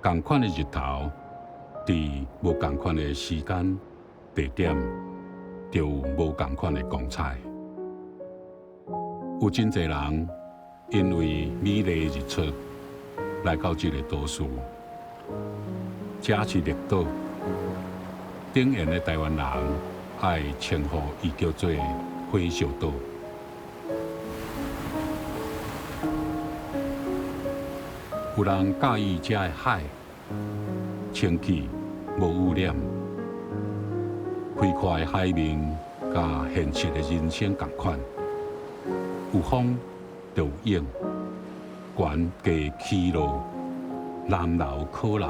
仝款的日頭，佇無仝款的時間、地點，就有無仝款的光彩。有真濟人因為美麗的日出來到這個都市，這是綠島。頂緣的台灣人愛稱呼伊叫做火燒島。有人佮意這个海，清氣無污染，開闊的海面佮現實的人生仝款，有風就有湧，懸低起落，難留可留，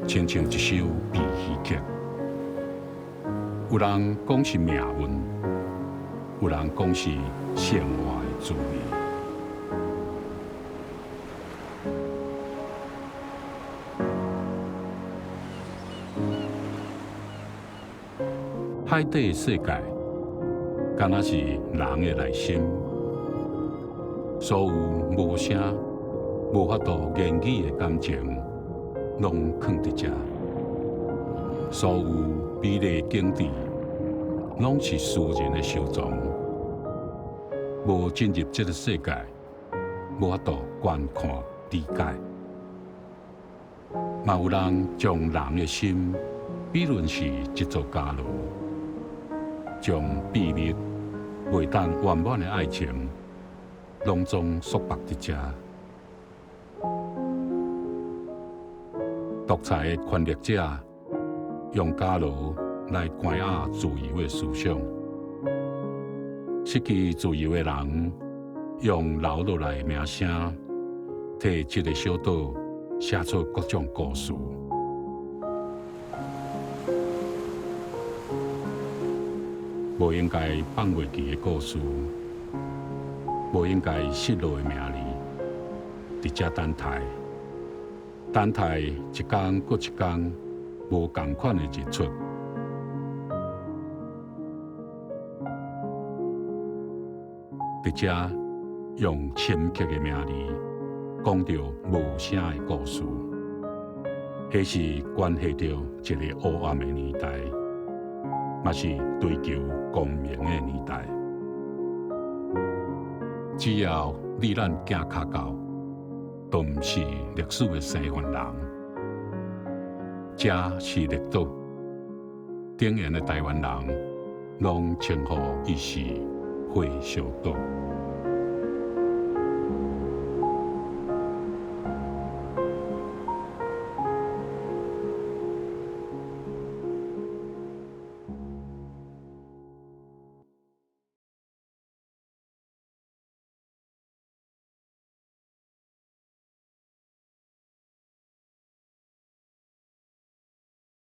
親像一首悲喜曲。有人講是命運，有人講是生活的滋味。海底的世界，敢若是人的內心，所有無聲、無法度言語的感情，攏囥佇遮。所有美麗的景致，攏是私人的收藏。無進入這个世界，無法度觀看理解。嘛有人將人的心比論是一座監牢，將秘密袂當圓滿的愛情，攏總束縛佇遮。獨裁的權力者用監牢來關押自由的思想，失去自由的人用留落來的名聲，替這个小島寫出各種故事。無應該放袂記的故事，無應該失落的名字，佇遮等待，等待一工閣一工無仝款的日出。佇遮用深刻的名字講著無聲的故事，彼是關係著一个黑暗的年代，嘛是追求光明的年代。只要你咱行跤到，都毋是歷史的生還人。這是綠島，頂緣的台灣人攏稱呼伊是火燒島。